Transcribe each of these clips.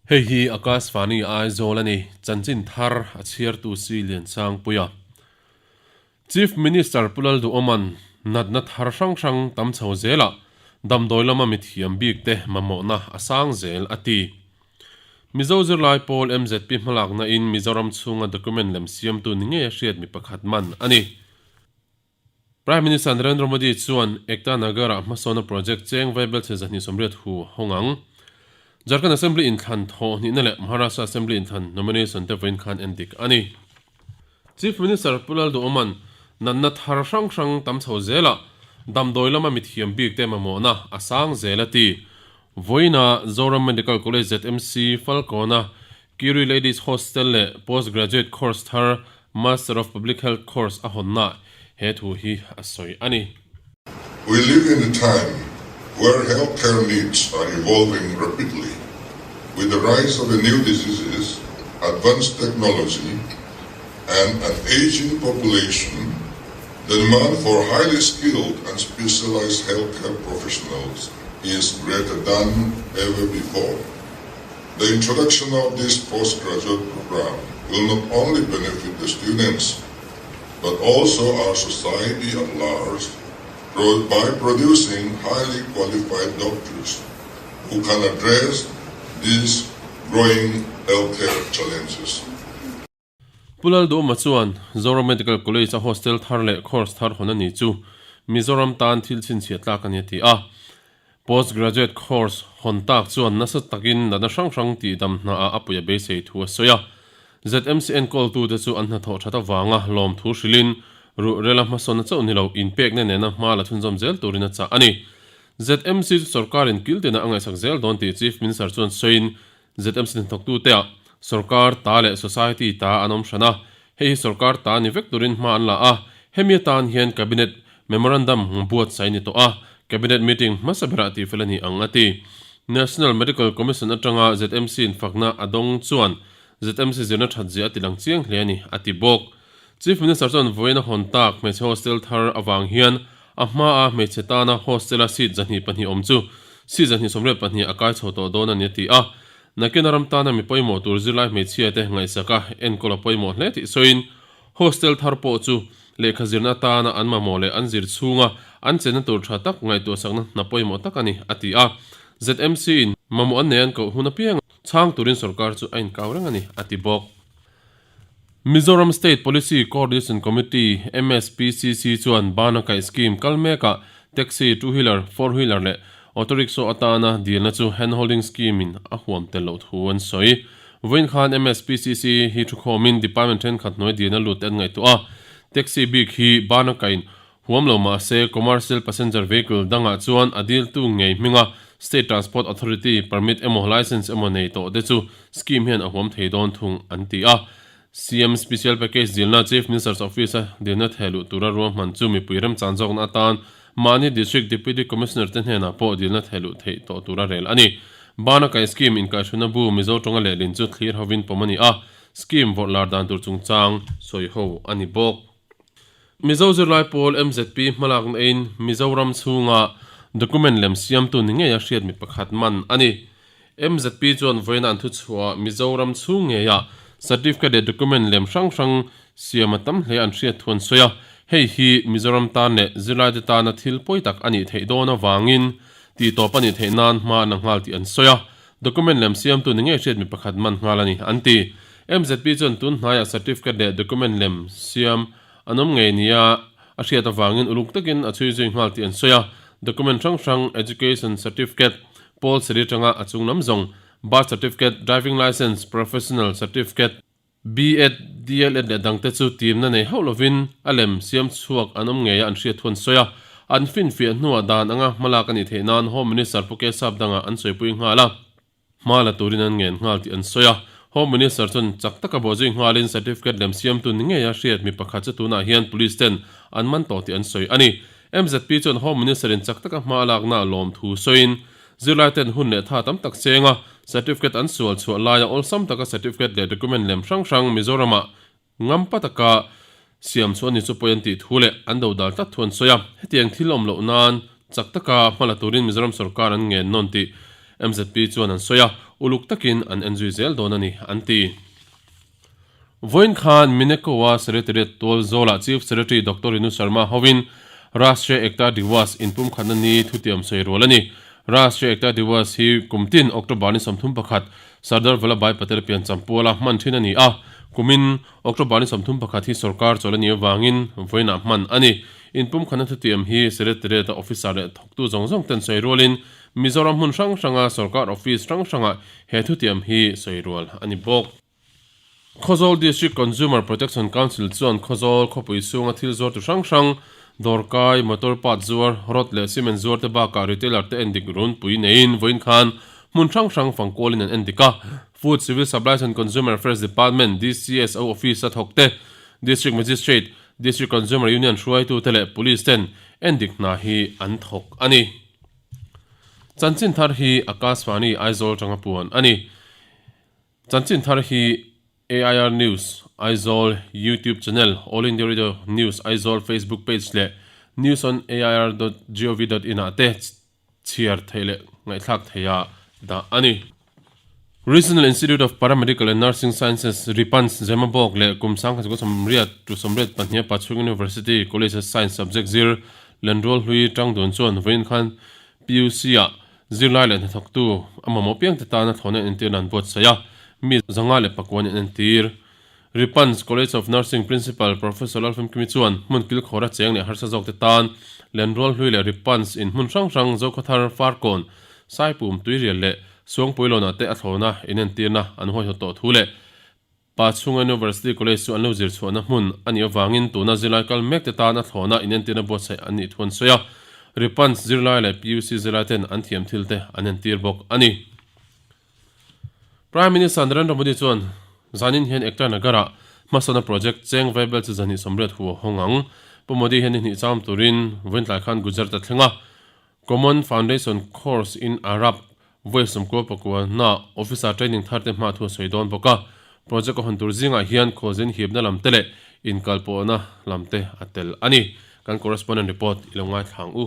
Hei hi Akashvani Aizawl a ni, chanchin thar a chhiartu si Liansangpuia. Chief Minister Pu Lalduhawma'n natna thar hrang hrang tam chho zelah damdawi lama mithiam bikte mamawhna a sang zel a ti. Mizo zirlai pawl MZP hmalakna in Mizoram chhunga document lem siamtu ni ngei a hriat mi pakhat man a ni. Prime Minister Narendra Modi chuan Ekta Nagar-ah hmasawnna project cheng vaibelchhe 280 hu hawng ang. Jharkhand Assembly inthlan thawh hnihna leh Maharashtra Assembly inthlan nomination te vawiin khan en dik a ni. Chief Minister Pu Lalduhawma'n natna thar hrang hrang tam chho zelah damdawi lama mithiam bik te mamawhna a sang zel a ti. Vawiina Zoram Medical College ZMC Falkawna Kiri Ladies Hostel leh Post Graduate Course thar Master of Public Health Course a hawnnaah he thu hi a sawi a ni. We live in a time where healthcare needs are evolving rapidly with the rise of new diseases, advanced technology and an aging population, the demand for highly skilled and specialized healthcare professionals is greater than ever before. The introduction of this postgraduate program will not only benefit the students, but also our society at large by producing highly qualified doctors who can address these growing healthcare challenges. Pu Lalduhma chuan Zoram Medical College a hostel thar leh course thar hawn a ni chu Mizoram tan thil chhinchhiah tlak a ni a ti a. Post Graduate course hawn tak chuan nasa takin natna hrang hrang tihdam hnaah a puih a beisei thu a sawi a. ZMC enkawltute chu an hnathawh that avanga lawmthu hrilhin ruhrela hmasawnna chauh ni lo inpekna nena hma la chhunzawm zel turin a chah a ni. ZMC chu sorkarin kiltina a ngaihsak zel dawn tih Chief Minister chuan sawiin ZMC hnathawktute ah sorkar ta leh society ta an awm hran a, hei hi sorkar ta ni vek turin hma an la a, hemi atan hian Cabinet Memorandum buatsaih ni tawh a, Cabinet meeting hmasa berah tihfel a ni ang a ti. National Medical Commission atanga ZMC in fakna a dawng chuan ZMC zirna that zia a ti lang chiang hle a ni a ti bawk. Chief Minister chuan vawiin a hawn tak hmeichhe hostel thar avang hian a hmaa hmeichhe tana hostel-a seat 202 awm chu seat 282 a kai chho tawh dawn a ni a ti a. Nakin a ram tana mi pawimawh tur zirlai hmeichhia te ngaihsak a enkawl a pawimawh hle tih sawiin hostel thar pawh chu lehkha zirna atana an mamawh leh an zir chhunga an chenna tur tha tak ngaihtuahsakna hna pawimawh tak a ni a ti a. ZMC-in mamawh an nei an koh hun apiang chhang turin sorkar chu a inkau reng a ni a ti bawk. Mizoram State Policy Coordination Committee, MSPCC, chuan bana kaih scheme kal mekah taxi, two wheeler, four wheeler leh auto rickshaw atana dilna chu hand holding scheme in a huam tel loh thu an sawi. Vawiin khan MSPCC hi thukhawmin department thenkhat hnuai dilna lut te an ngaihtuah a, taxi bik hi bana kaihin huam lo mah se commercial passenger vehicle dangah chuan a diltu ngei hminga State Transport Authority permit emaw licence emaw nei tawh te chu scheme hian a huam thei dawn thung an ti a. CM Special Package dilna Chief Minister's Office a dilna theh luh tura ruahman chu mipui remchan zawkna atan mahni District Deputy Commissioner te hnenah pawh dilna theh luh theih tawh tura rel a ni. Bana kai scheme inkaihhruna bu Mizo tawnga lehlin chu thlir hovin pawm a ni a, scheme vawrh lar dan tur chungchang sawi ho a ni bawk. Mizo zirlai pawl MZP hmalakna in Mizoram chhunga document lem siamtu ni ngei a hriat mi pakhat man a ni. MZP chuan vawiina an thuchhuah Mizoram chhung ngeia certificate leh document lem hrang hrang siam a tam hle an hriat thu an sawi a, hei hi Mizoram tan leh zirlaite tana thil pawi tak a nih theih dawn avangin tihtawp a nih theih nan hma an la nghal tih an sawi a. Document lem siamtu ni ngei hriat mi pakhat man nghal a ni, an ti. MZP chuan tun hnaiah certificate leh document lem siam an awm ngei nia a hriat avangin uluk takin a chhui zui nghal tih an sawi a. Document hrang hrang, education certificate, pawl seri atanga a chung lam zawng, birth certificate, driving licence, professional certificate, B.Ed, DL.Ed leh dangte chu timna nei hauh lovin a lem siam chhuak an awm ngei a an hriat thu an sawi a. An finfiah hnuah dan anga hmalak a nih theih nan Home Minister Pu Kesap dangah an sawipui nghal a. Hma la turin an ngen nghal tih an sawi a. Home Minister chuan chak taka bawhzui nghalin certificate lem siamtu ni ngei a hriat mi pakhat chu tunah hian Police ten an man tawh tih an sawi a ni. MZP chuan Home Minister in chak taka hma a lakna lawm thu sawiin Zirlai ten hun leh tha tam tak cheng a, certificate an sual chhuah laia awlsam taka certificate leh document lem hrang hrang Mizoramah ngampa taka siam chhuah a ni chu pawi an tih thu leh an dodal tlat thu an sawi a. Hetiang thil awm loh nan chak taka hma la turin Mizoram sorkar an ngen nawn tih. mzp chuan an sawi a, uluk takin an enzui zel dawn a ni, an ti. Vawiin khan Mineco-a Secretariat tual zawlah Chief Secretary Doctor Renu Sharma hovin Rashtriya Ekta Diwas inpumkhatna ni thutiam sawi rual a ni. Rashtriya Ekta Diwas hi kum tin October ni 31 Sardar Vallabhbhai Patel piancham puala hman thin a ni a, kumin October ni 31 hi sorkar chawl a nih avangin vawiinah hman a ni. Inpumkhatna thutiam hi Secretariat-a officer leh thawktu zawng zawng ten sawi rualin Mizoram hmun hrang hranga sorkar office hrang hrangah he thutiam hi sawi rual a ni bawk. Khawzawl District Consumer Protection Council chuan Khawzawl khawpui chhunga thil zuartu hrang hrang, dawrkai, motor part zuar, rod leh cement zuar te bakah retailer te endik runpui neiin vawiin khan hmun hrang hrang fangkualin an endik a. Food, Civil Supplies and Consumer Affairs Department, DCSO, office a thawk te, District Magistrate, District Consumer Union hruaitute leh Police ten endik hna hi an thawk a ni. Chanchin thar hi Akashvani Aizawl tanga puan a ni. Chanchin thar hi AIR News Aizawl YouTube channel, All India Radio News Aizawl Facebook page leh News on air dot gov dot in ah te chhiar theih leh ngaihthlak theiha dah a ni. Regional Institute of Paramedical and Nursing Sciences, RIPANS, Zemabawk leh kum 1984 to 82 Pachhung University College a Science subject zir Lenrual hlui tang dun chuan vawiin khan PUC-ah zirlai leh hnathawktu a mamawh piangte tana thlawhna entirna an buatsaih a, mi 504 in entir. Ripans College of Nursing Principal Professor Lalfamkimi chuan hmun kilkhawra cheng leh harsa zawkte tan Lenrual hlui leh Ripans in hmun hrang hrang Zokhawthar, Farkawn, Saipum, Tuirial leh Suangpuilawnah te a thlawhna inentirna an huaihawt tawh thu leh Pachhunga University College chu an lo zir chhuahna hmun a nih avangin tuna zirlai kal mekte tan a thlawhna inentirna buatsaih an nih thu an sawi a, Ripans zirlai leh PUC zirlai ten an thiam thilte an entir bawk a ni. Prime Minister Narendra Modi chuan zanin hian Ekta Nagar-ah hmasawna project cheng vaibel chu zahnih 80 hu a hawng ang. Pu Modi hian ni hnih cham turin vawiin khan Gujarat a thleng a, Common Foundation Course in Arab vawi 94 na officer training thar te hma thu a sawi dawn bawk a. Project a hawn tur zingah hian khawlzin hipna lam te leh inkalpawhna lam te a tel a ni. Kan correspondent report i lo ngaithla ang u.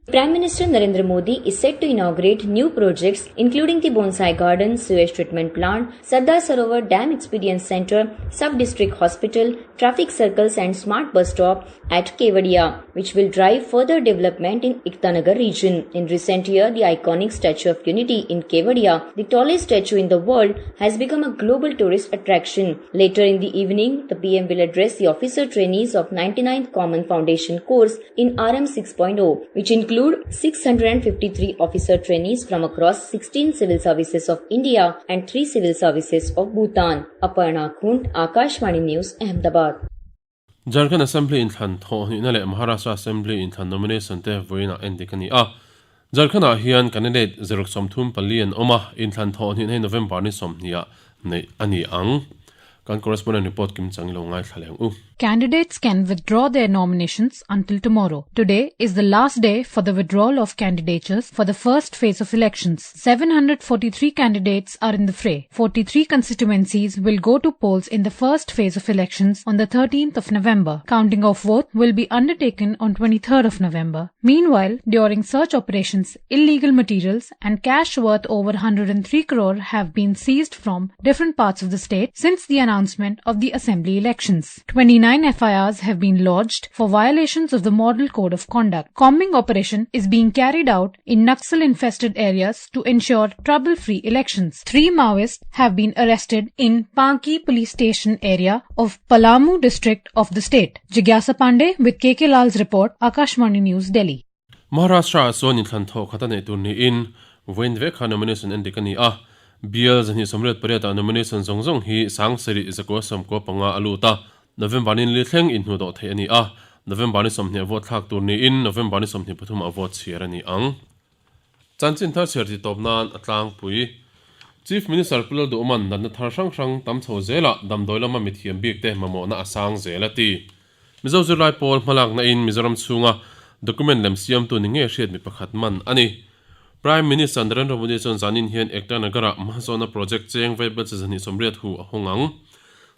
Prime Minister Narendra Modi is set to inaugurate new projects including the Bonsai Garden, Sewage Treatment Plant, Sardar Sarovar Dam Experience Centre, Sub-District Hospital, Traffic Circles and Smart Bus Stop at Kevadia, which will drive further development in Ektanagar region. In recent year, the iconic Statue of Unity in Kevadia, the tallest statue in the world, has become a global tourist attraction. Later in the evening, the PM will address the officer trainees of 99th Common Foundation course in RM 6.0, which include 653 officer trainees from across 16 civil services of India and 3 civil services of Bhutan. Aparna Khunt, Akashvani News, Ahmedabad. Jharkhand Assembly inthlan thawh hnihna leh Maharashtra Assembly inthlan nomination te vawiinah endik a ni a. Jharkhand-ah hian candidate 34 an awm a, inthlan thawh hnihna hi November ni 20 ah neih a ni ang. Kan correspondent report kim chang i lo ngaithla leh ang u. Candidates can withdraw their nominations until tomorrow. Today is the last day for the withdrawal of candidatures for the first phase of elections. 743 candidates are in the fray. 43 constituencies will go to polls in the first phase of elections on the 13th of November. Counting of vote will be undertaken on 23rd of November. Meanwhile, during search operations, illegal materials and cash worth over 103 crore have been seized from different parts of the state since the announcement of the assembly elections. 29 FIRs have been lodged for violations of the Model Code of Conduct. Combing operation is being carried out in Naxal-infested areas to ensure trouble-free elections. 3 Maoists have been arrested in Panki police station area of Palamu district of the state. Jigyasa Pandey with KK Lal's report, Akashvani News, Delhi. Maharashtra-ah chuan inthlan thawh khat a neih tur niin vawiin vek kha nomination en dik a ni a. Bial 288 ah nomination zawng zawng hi 7,995 a lut a, November ni li thleng inhnu dawh theih a ni a, November ni 20 vote thlak tur niin November ni 23 ah vote chhiar a ni ang. Chanchin thar chhiar ti tawp nan a tlangpui. Chief Minister Pu Lalduhman natna thar hrang hrang tam chho zelah damdawi lama mithiam bik te mamawhna a sang zel a ti. Mizo zirlai pawl hmalakna in Mizoram chhunga document lem siamtu ni ngei hriat mi pakhat man a ni. Prime Minister Narendra Modi chuan zanin hian Ekta Nagar-ah hmasawnna project cheng vaibel chi 280 hu a hawng ang.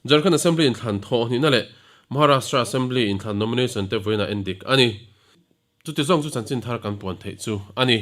Jharkhand Assembly inthlan thawh hnihna leh Maharashtra Assembly inthlan nomination te vawiinah en dik a ni. Chuti zawng chu chanchin thar kan puan theih chu a ni.